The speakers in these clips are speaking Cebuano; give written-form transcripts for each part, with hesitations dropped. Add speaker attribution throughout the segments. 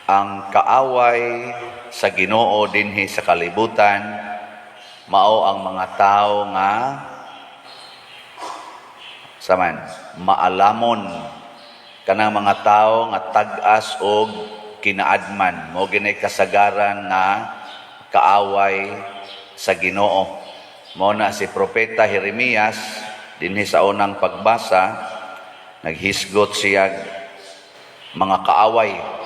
Speaker 1: Ang kaaway sa Ginoo dinhi sa kalibutan mao ang mga tao nga saman maalamon, kanang mga tao nga tag-as og kinaadman. Mao gini kasagaran nga kaaway sa Ginoo. Mao na si Propeta Jeremias dinhi sa unang pagbasa, naghisgot siya mga kaaway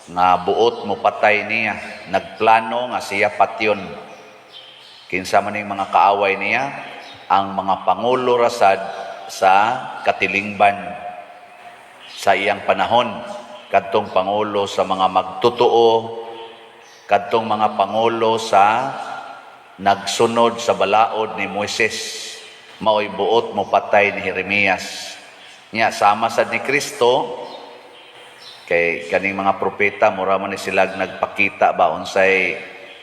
Speaker 1: nga buot mo patay niya, nagplano nga siya patyon. Kinsa man ning mga kaaway niya? Ang mga pangulo rasad sa katilingban sa iyang panahon, kadtong pangulo sa mga magtotoo, kadtong mga pangulo sa nagsunod sa balaod ni Moises, maoy buot mo patay ni Jeremias. Nya sama sad ni Kristo, kay kaning mga propeta mura man ni sila nagpakita ba unsay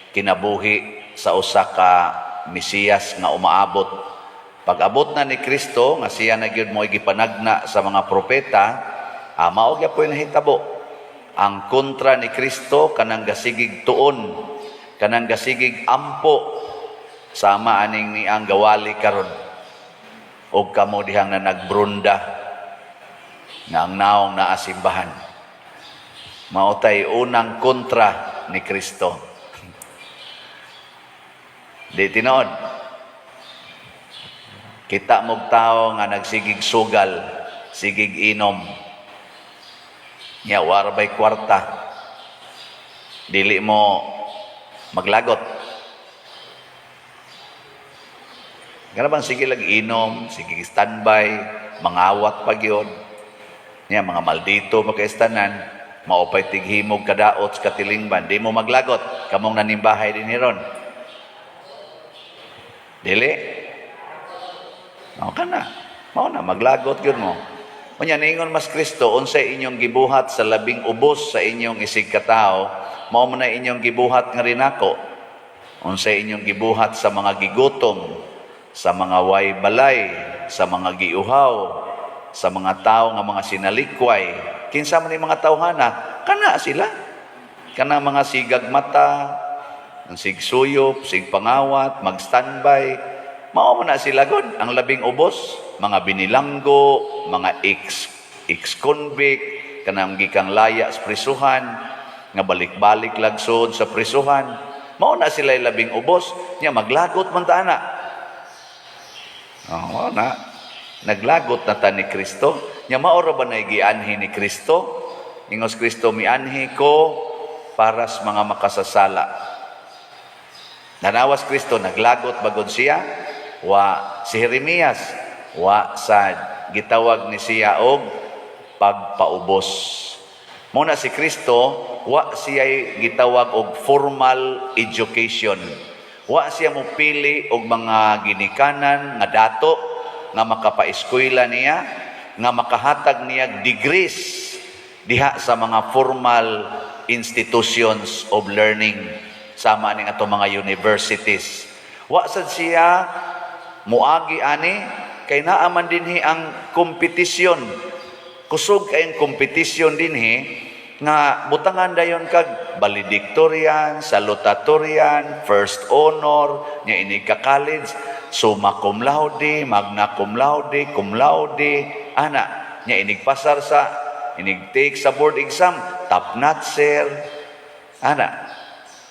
Speaker 1: kinabuhi sa usa ka Mesiyas nga umaabot. Pag-abot na ni Kristo nga siya na gyud mo gipanagna sa mga propeta, mao gyapoy nahitabo. Ang kontra ni Kristo, kanang gasigig tuon, kanang gasigig ampo, sama aning ni ang gawali karon og kamo dihang na nagbrunda nga ang naong naa simbahan. Mao tay unang kontra ni Kristo. Di tinuod. Kita mog tao nga nagsigig sugal, sigig inom. Nya wara bay kwarta. Dili mo maglagot. Kana bang sige lang inom, sige standby, mangawat pa gyud. Nya mga maldito makaistanan, maupay tighimog kadaot sa katilingban, di mo maglagot, kamong nanimbahay din hiron. Dili? Mao ka na. Mao na, maglagot gyud mo. Unya ningon mas Kristo, unsay inyong gibuhat sa labing ubos sa inyong isig katao, mao man na inyong gibuhat nga rinako. Unsay inyong gibuhat sa mga gigutom, sa mga way balay, sa mga giuhaw, sa mga tao nga mga sinalikway. Kinsa man yung mga tawhana, kana sila. Kana mga sigag mata, ang sigsuyop, sigpangawat, mag-standby. Mao man na sila god ang labing ubos, mga binilanggo, mga ex-convict, kanang gikang laya sa prisuhan, nga balik-balik lagsod sa prisuhan. Mao na sila labing ubos, nya maglagot man ta ana. Oh, mao na. Naglagot na ta ni Kristo. Nya mao ra ba na gianhi ni Kristo? Ingos Kristo, "Mianhi ko para sa mga makasasala." Nanawas Kristo, naglagot bagod siya? Wa. Si Jeremias, wa sad. Gitawag ni siya og pagpaubos. Muna si Kristo, wa siya gitawag og formal education. Wa siya mopili og mga ginikanan nga dato nga makapaeskwela niya, nga makahatag niya degrees diha sa mga formal institutions of learning sama ning ato mga universities. Wa sad siya muagi ani kay naa man dinhi ang kompetisyon. Kusog kayong kompetisyon dinhi nga butangan dayon kag valedictorian, salutatorian, first honor, nya inig ka college, summa cum laude, magna cum laude, cum laude, ana, nya inig pasar sa inig take sa board exam, top notcher, ana.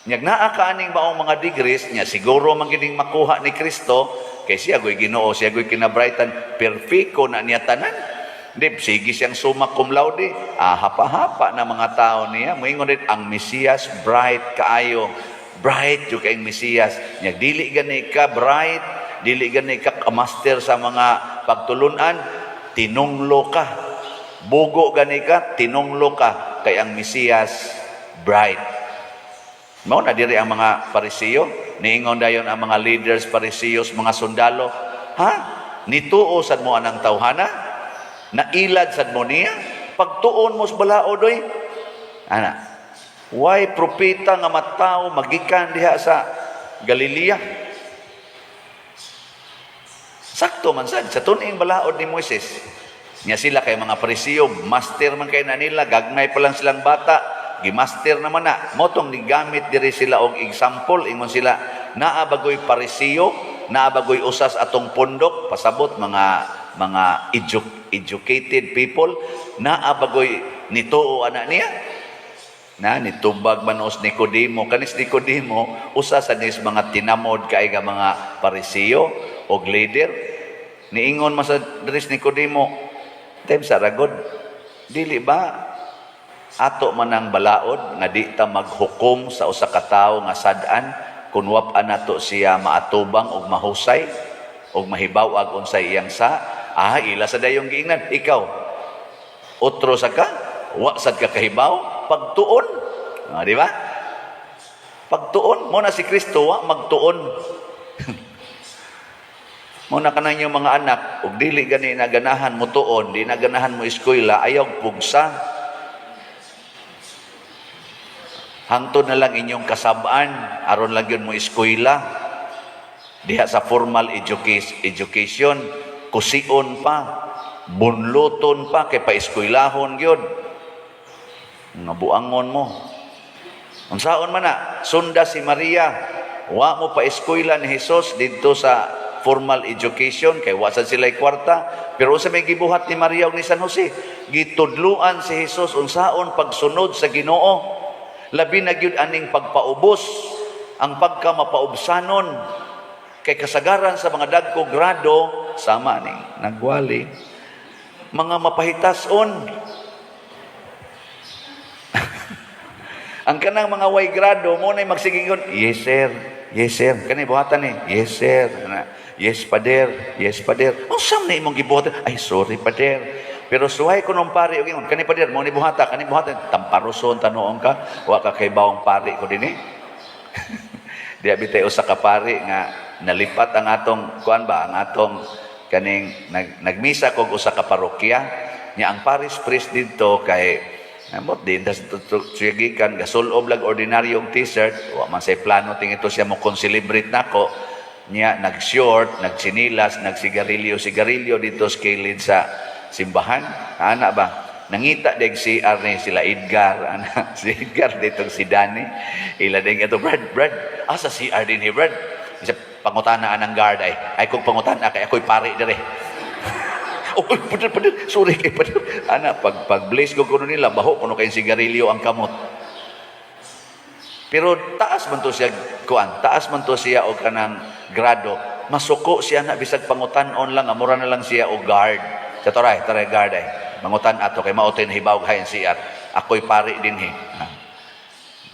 Speaker 1: Nyag naa ka aning maong mga degrees, nya siguro man gining makuha ni Kristo, kay siya goy Ginoo, siya goy kinabrightan, perfecto na niya tanan. Di, sige siyang summa cum laude. Ah, hapa-hapa na mga tao niya. Moingon din, ang Mesiyas bright kaayo. Bright yung kayong Mesiyas. Nya, dili gani ka bright, dili gani ka master sa mga pagtulunan, tinunglo ka. Bugo gani ka, tinunglo ka. Kay ang Mesiyas bright. Mao na diri ang mga Parisiyo. Niingon dayon ang mga leaders Parisiyos, mga sundalo. "Ha? Nituo sad mo anang tawhana? Nailad sad mo niya? Pagtuon mo sa balaod oy." Ana. Why propeta nga matao magikan diha sa Galilea? Sakto man sad sa tuning balaod ni Moises. Nya sila kay mga Parisiyo, master man kay na nila, gagmay pa lang silang bata. Gimaster naman na. Mao tong gigamit diri sila og example, ingon sila, naa bagoy Parisiyo, naa bagoy usas atong pundok, pasabot mga educated people, naa bagoy nituo ana niya? Na nitubag man os Nicodemo. Kanis Nicodemo, usa sa nis mga tinamod kay nga mga Parisiyo og leader. Niingon man sa diri Nicodemo, "Time sa ragod, dili ba ato man ang balaod nga di ta maghukom sa usa ka tawo nga sad-an kun wa nato siya maatubang og mahusay og mahibaw-ag unsay iyang sa ila sa dayong giingnan? Ikaw, otro sa ka, wa sad ka kahibaw pagtuon." Ah, di ba? Pagtuon mo na si Kristo wa magtuon. Mo na kanang inyong mga anak ug dili gani na ganahan mo tuon, di na ganahan mo eskwela, ayaw pugsa. Hangtod na lang inyong kasab-an aron lang yun mo eskwela. Diha sa formal education, kusion pa, bunluton pa kay paeskwelahon gyud. Nga buangon mo. Unsaon man na, sunda si Maria, wa mo pa eskwela ni Jesus didto sa formal education kay wa sad sila kwarta, pero unsa may gibuhat ni Maria ug ni San Jose? Gitudluan si Jesus unsaon pagsunod sa Ginoo. Labi na gyud aning pagpaubos, ang pagka mapaubsanon kay kasagaran sa mga dagko grado sama ning nagwali mga mapahitason. Ang kanang mga way grado mo na magsigingon, "Yes sir, yes sir." Kani buhatan ni, "Yes sir." Ana, "Yes pader, yes pader." Unsa man imong gibuhatan? "Ay, sorry pader." Pero suway ko nung pare og ingon, "Kani pader, mo ni buhata, kani buhatan." Tamparuson tanuon ka, wa ka kay bawong pari ko dinhi. Di bitay usa ka pari nga nalipat ang atong kuan ba, ang atong kaning nagmisa kog usa ka parokya nya. Ang parish priest didto kay namot din tas siya gikan gasulob lag ordinaryong t-shirt, wa man say plano ting ito siya mo celebrate nako niya, nag-short, nagtsinilas, nagsigarilyo sigarilyo dito sa kilid sa simbahan. Ana ba, nangita deg CR ni sila Edgar, ana si Edgar dito, si Danny, ila ding ito, "Brad, Brad, asa CR din he, Brad?" Isa pangutana anang guard, Ay kung pangutana kay ako'y pari dire." "Oh, pader, pader, sorry kay pader." Ana, pag bless ko kuno nila, baho kuno kay sigarilyo ang kamot. Pero taas man to siya, kuan, taas man to siya og kanang grado. Masuko siya na bisag pangutan-on lang, amura na lang siya og guard. Sa taray, taray guard ay. Mangutan ato kay mao to'y nahibaw hayan CR. Ako'y pari dinhi. Ah.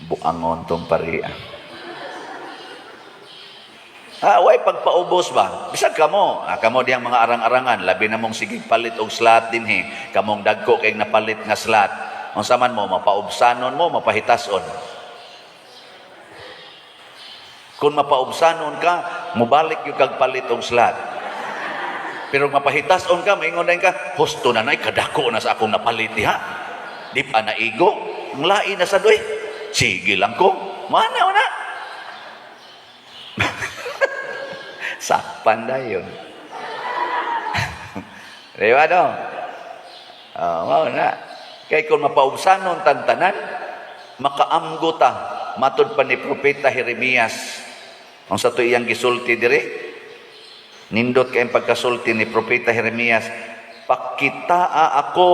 Speaker 1: Buangon tong pari. Ah. Ah, way pagpaubos ba? Bisag kamo, kamo diyang mga arang-arangan, labi na mong sige palit og slot dinhi, kamong dagko kay napalit nga slot. Unsa man mo, mapaubsanon mo, mapahitason? Kung mapaubsanon ka, mubalik yung kag palit og slot. Pero mapahitason ka, maingon din ka, "Husto na nay, kadako na sa akong napalit diha. Di pa naigo, ang lain na sa doy. Sige lang ko, mana, mana." Sakpan dayon. Di ba no? Oh, mao na. Kay kung mapaubsanon tantanan, makaamgo ta, matud pa ni Propeta Jeremias. Ang sa to iyang gisulti diri, nindot kay pagkasulti ni Propeta Jeremias, "Pakitaa ako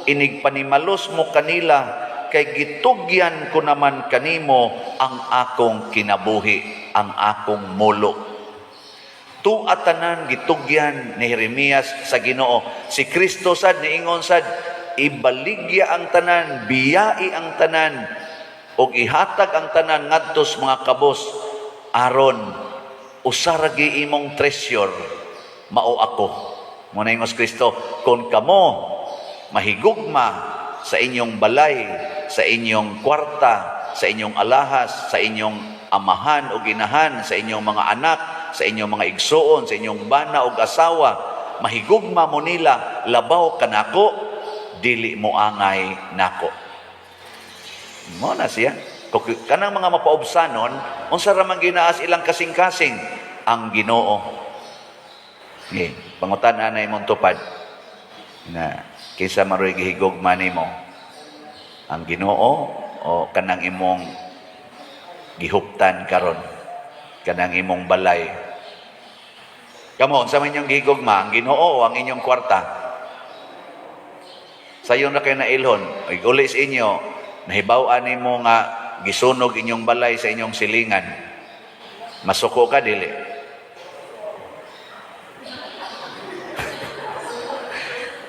Speaker 1: inig panimalos mo kanila kay gitugyan ko naman kanimo ang akong kinabuhi, ang akong mulo." Tuwa tanan gitugyan ni Jeremias sa Ginoo. Si Kristo sad niingon sad, "Ibaligya ang tanan, biyai ang tanan, ug ihatag ang tanan ngadto sa mga kabos aron usa ra gyud imong treasure, mao ako." Mo na ingos Kristo, "Kung kamo mahigugma sa inyong balay, sa inyong kwarta, sa inyong alahas, sa inyong amahan o ginahan, sa inyong mga anak, sa inyong mga igsuon, sa inyong bana o asawa, mahigugma mo nila labaw kanako, dili mo angay nako." Mo na siya. Kung kanang mga mapaubsanon, unsa ra man ginaas ilang kasing-kasing? Ang Ginoo. Okay, pangutan na imong tupad na kinsa maroy gihigugma nimo? Ang Ginoo O kanang imong gihuptan karon, kanang imong balay? Kamo, unsa man inyong gihigugma, ang Ginoo o ang inyong kwarta? Sayon ra kayo na ilhon. Ig uli sa inyo, nahibaw-an nimo nga gisunog inyong balay sa inyong silingan. Masuko ka, dili?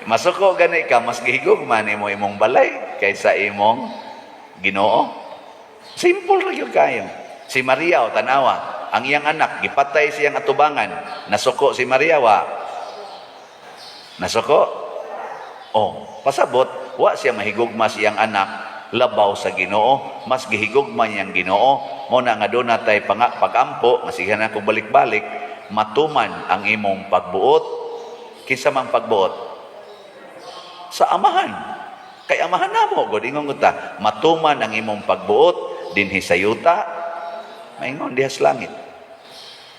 Speaker 1: Masuko gani ka, mas gihigugma nimo imong balay kaysa imong Ginoo. Simple ra gyud kayo. Si Maria o tanawa, ang iyang anak gipatay siyang atubangan, nasuko si Maria, wa? Nasuko? Oh, pasabot, wa siya mahigugma siyang anak labaw sa Ginoo, mas gihigugma niyang Ginoo. Mo na nga doon natay pag-ampo, masihan ako balik-balik, matuman ang imong pagbuot. Kinsa man pagbuot? Sa Amahan. Kay Amahan namo god ingon ta, matuman ang imong pagbuot dinhi sa yuta, maingon diha sa langit.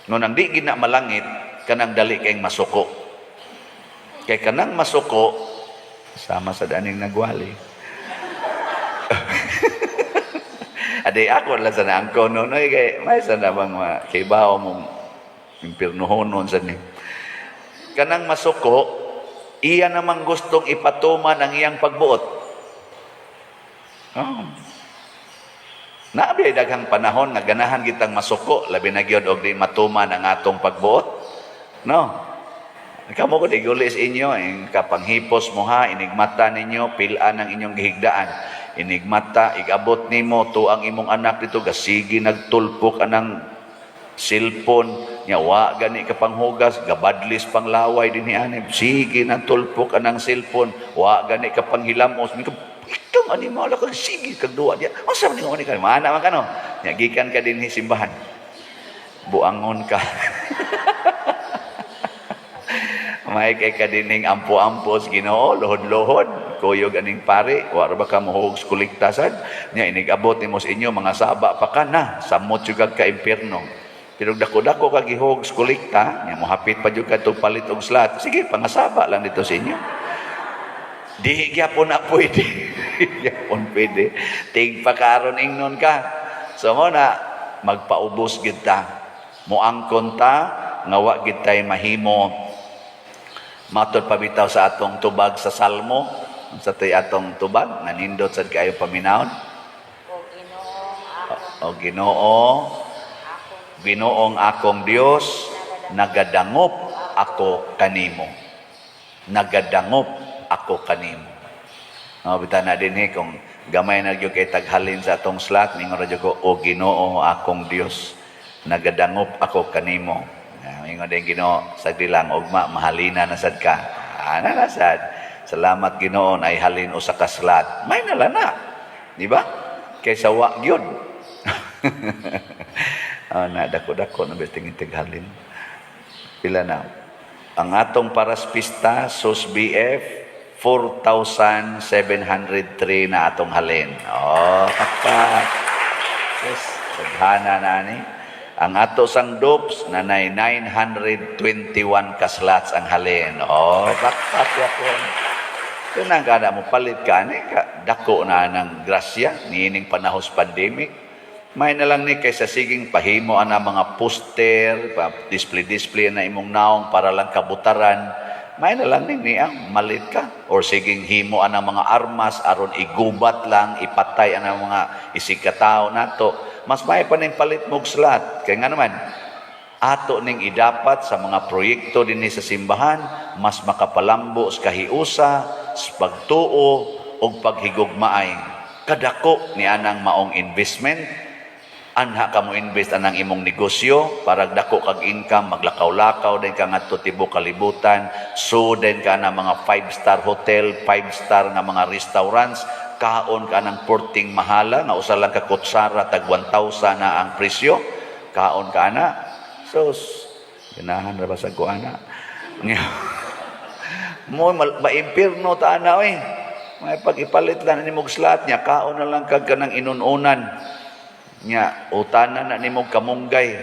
Speaker 1: Ngon ang di gina malangit, kanang dali kayong masuko. Kay kanang masuko sama sa daning nagwali. Ade ako lang sa naangko no, no kay may sa na bang kibaw mong impirnohonon sa ni. Kanang masuko, iya namang gustong ipatuman ang iyang pagbuot. Oh. Naabi daghang panahon nga ganahan kitang masuko, labi na gyud og di matuman ang atong pagbuot. No. Kamo ko iguli sa inyo, ing kapanghipos mo ha, inigmata ninyo, pilaan ang inyong gihigdaan. Inigmata, igabot nimo to ang imong anak dito, gasigi nagtulpok anang cellphone, nya wa gani ka panghugas, gabadlis pang laway dinhi ani, sige nagtulpok anang cellphone, wa gani ka panghilamos, ikaw animal kag sige kag duwa diya. Unsa man ni ka? Maana man ka no? Nya gikan ka dinhi simbahan. Buangon ka. May kay ka dining ampo-ampo sa Ginoo, lohod-lohod, kuyog aning pare, wa ra ba ka mohuog sa kuliktasan? Nya inig-abot nimo sa inyo mga saba pa ka na, samot jud kag ka impierno. Pero dako-dako ka gihog sa kulikta, nya mohapit pa jud ka palit og slot. Sige, pangasaba lang dito sa inyo. Di gyapon na pwede. Gyapon pwede. Tig pa karon ingnon ka. So mo na magpaubos gid ta. Moangkon ta nga wa gid tay mahimo. Matod pa bitaw sa atong tubag sa Salmo, sa tay atong tubag nanindot sad kaayo paminawon. O Ginoo, Ginoong akong Dios, nagadangop ako kanimo. Nagadangop ako kanimo. No, bitaw na dinhi kung gamay na gyud kay taghalin sa atong slot, ningon ra gyud ko, "O Ginoo akong Dios, nagadangop ako kanimo." Ingon din Ginoo, sagdi lang ugma mahalina na sad ka. Ana na sad. Salamat Ginoo ay halin usa ka slot. May nala na. Di ba? Kaysa wa gyud. Na dako-dako na bisting halin. Pila na? Ang atong paras pista sus BF 4,703 na atong halin. Oh, kapat. Yes, daghana na ni. Ang ato sang dopes nanay 921 ka slots ang halin. Oh, bakpat yapon. Kanang kada mo palit ka ni ka, dako na ng grasya niining panahon sa pandemic. May na lang ni kaysa siging pahimo ana mga poster, pa display display na imong naong para lang kabutaran. May na lang ni niya malit ka or siging himo ana mga armas aron igubat lang, ipatay ana mga isig katao nato. Mas may pa ning palit mog slot. Kay nga naman ato ning idapat sa mga proyekto dinhi sa simbahan, mas makapalambo sa kahiusa, sa pagtuo ug paghigugmaay. Kadako ni anang maong investment. Anha ka mo invest anang imong negosyo para dako kag income, maglakaw-lakaw din ka ngadto tibuok kalibutan, so din ka na mga 5-star hotel, 5-star nga mga restaurants, kaon ka ng porting mahala nga usa lang ka kutsara tag 1,000 na ang presyo, kaon ka na. So ganahan ra ba sa kuana mo maimpirno ta ana oy. May pag-ipalit lang ni mog slot niya, kaon na lang kag kanang inununan nya, utanan na nimo kamunggay.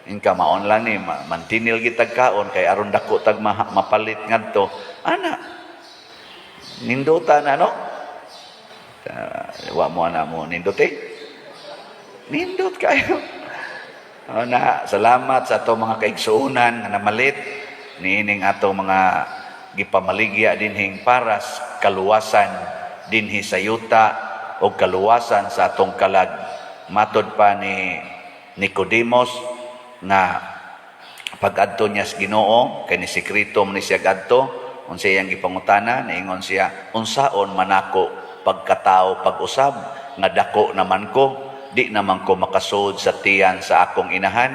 Speaker 1: Inka maon lang ni mantinil gitag kaon kay aron dako tag mapalit ngadto ana. Nindota na no. Wa mo ana mo nindot eh. Nindot kayo. Oh, na salamat sa ato mga kaigsuonan nga namalit niining ato mga gipamaligya dinhing paras kaluwasan dinhi sa yuta o kaluwasan sa atong kalag. Matod pa ni Nicodemos nga pag-adto niya sa Ginoo, kay ni sekreto man ni siya gadto, unsa iyang gipangutana, niingon siya, "Unsaon manako pagkatao pag-usab nga dako naman ko, di naman ko makasud sa tiyan sa akong inahan?"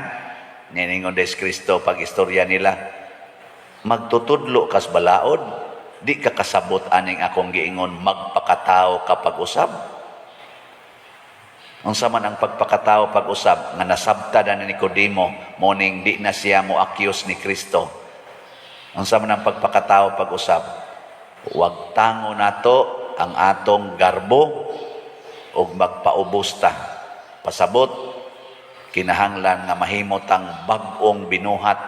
Speaker 1: Niingon des Kristo pag istorya nila, "Magtutudlo kas balaod, di ka kasabot aning akong giingon, magpakatao ka pag-usab." Unsa man ang pagpakatao pag-usab nga nasabta na ni Nicodemo, morning di na siya mo accuse ni Kristo? Unsa man ang pagpakatao pag-usab? Wag tango nato ang atong garbo ug magpaubos ta. Pasabot, kinahanglan nga mahimo tang bag-ong binuhat.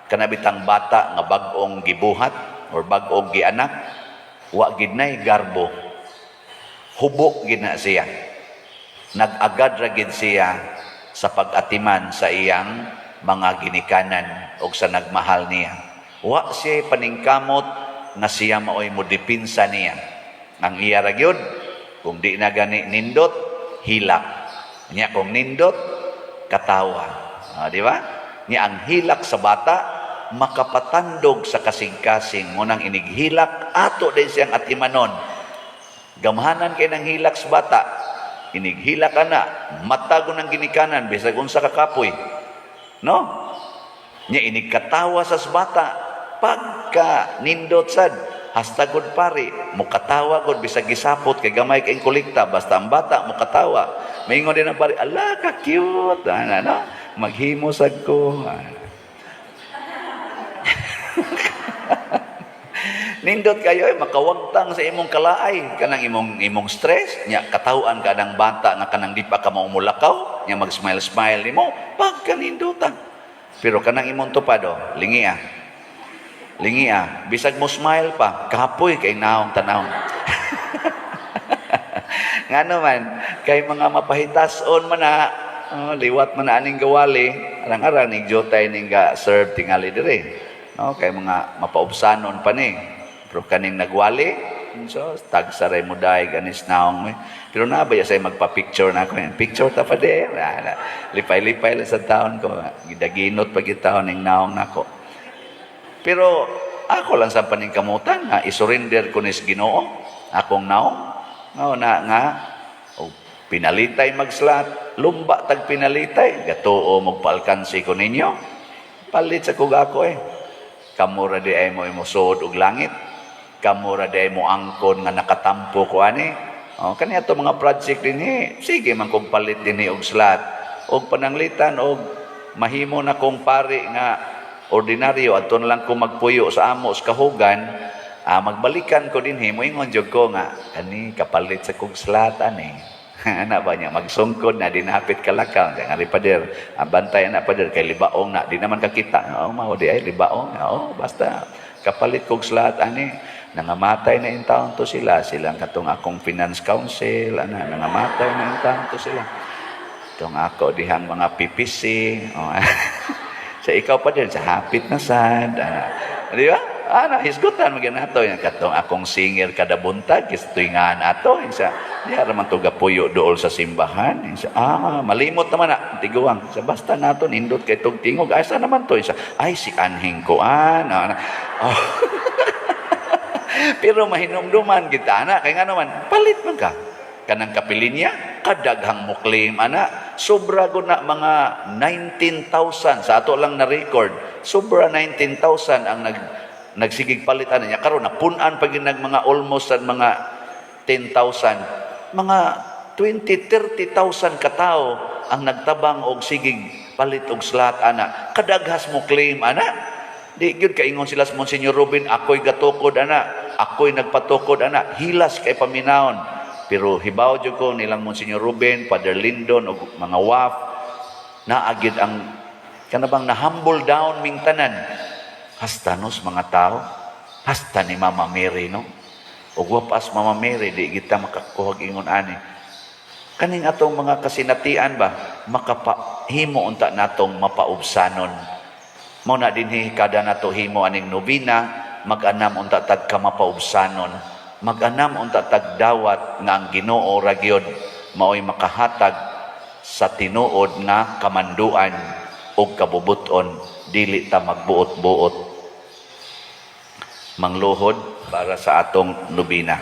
Speaker 1: Kana bitang bata nga bag-ong gibuhat or bag-ong gianak, wa gid nay garbo. Hubo gid na siya. Nag-agad ra gid siya sa pag-atiman sa iyang mga ginikanan o sa nagmahal niya. Wa siya paningkamot nga siya maoy mo depinsa niya. Ang iya ra gyud, kung di na gani nindot, hilak. Nya kung nindot, katawa. Ah, di ba? Nya ang hilak sa bata makapatandog sa kasing-kasing mo nang inighilak ato din siyang atimanon. Gamhanan kay nang hilak sa bata. Inighilak ka na, matago ng ginikanan, bisag unsa ka kapoy. No? Nya inigkatawa sa bata, pagka nindot sad, hasta gud pare, mukatawa gud bisag gisapot kay gamay kay kolekta, basta ang bata mukatawa. Maingon din ang pare, "Ala ka cute." Ana no? Maghimo sad ko. Ah. Nindot kayo eh, makawagtang sa imong kalaay, kanang imong stress, nya katawan ka ng bata nga kanang di pa ka maumulakaw, nya mag-smile smile nimo, pagka nindutan. Pero kanang imong tupad oh, lingi ah. Lingi ah, bisag mo smile pa, kapoy kay naong tanaw. Ngano man, kay mga mapahitason man na, oh, liwat man na aning gawali, arang-arang ning jutay ning ga serve tingali dire. No, kay mga mapaubsanon pa ni. Pero kaning nagwali, so tagsaray mo dahil ganis naong eh. Pero nabaya say magpa-picture na ako. Picture ta pa de. Lipay-lipay lang sa taon ko. Gidaginot pag taon ning naong nako. Pero ako lang sa paningkamutan nga isurrender ko nis Ginoo akong naong. No, na nga o pinalitay magslat, lumba tag pinalitay, gatuo magpaalkansi ko ninyo. Palit sa kug ako eh. Kamo ra di ay mo imusod og langit. Kamo ra di ay mo angkon nga nakatampo ko ani. Oh, kani ato mga project dinhi, sige man kog palit dinhi og slot. Og pananglitan og mahimo na kong pari nga ordinaryo, adto na lang ko magpuyo sa amo sa kahugan, ah, magbalikan ko dinhi, moingon jud ko nga kani kapalit sa kog slot ani. Ana ba niya magsungkod na dinapit kalakaw nga ngari pader, ah, bantay na pader kay libaong na di naman kakita. Oh, mao di ay libaong. Oh, basta kapalit kog slot ani. Nangamatay na in taon to sila, silang katong akong finance council ana, nangamatay na in taon to sila, tong ako dihang mga PPC, oh. Sa ikaw pa din sa hapit na sad, ana. Di ba? Ana, hisgutan man nato yan katong akong singer kada buntag kis tuingan ato sa diha ra man to gapuyo dool sa simbahan. Sa ah, malimot naman na tiguang sa basta nato nindot kay tug tingog, asa naman to sa ay si anhing ko ana. Oh. Pero mahinumduman kita ana kay nga naman palit man ka kanang kapilinya, kadaghang mo claim ana, sobra gud na mga 19,000 sa ato lang na record, sobra 19,000 ang nagsigig palit ana niya. Karon napun-an pag nag mga almost sa mga 10,000, mga 20 30,000 katao ang nagtabang og sigig palit og slot ana. Kadaghas mo claim ana. Di gyud kaingon sila sa Monsignor Ruben, "Ako'y gatukod ana, ako'y nagpatukod ana." Hilas kay paminawon. Pero hibaw jud ko nilang Monsignor Ruben, Father Lindon og mga WAF, naagid ang kanabang na humble down ming tanan. Hasta nos mga tao, hasta ni Mama Mary, no? Ug wa pa as Mama Mary, di kita makakuhag ingon ani. Kaning atong mga kasinatian ba, makapahimo unta natong mapaubsanon. Mao na dinhi kada nato himo aning nobena, mag-anam unta tag kamapaubsanon. Mag-anam unta tag dawat nga ang Ginoo ra gyud maoy makahatag sa tinuod nga kamanduan ug kabubuton, dili ta magbuot-buot. Mangluhod para sa atong nobena.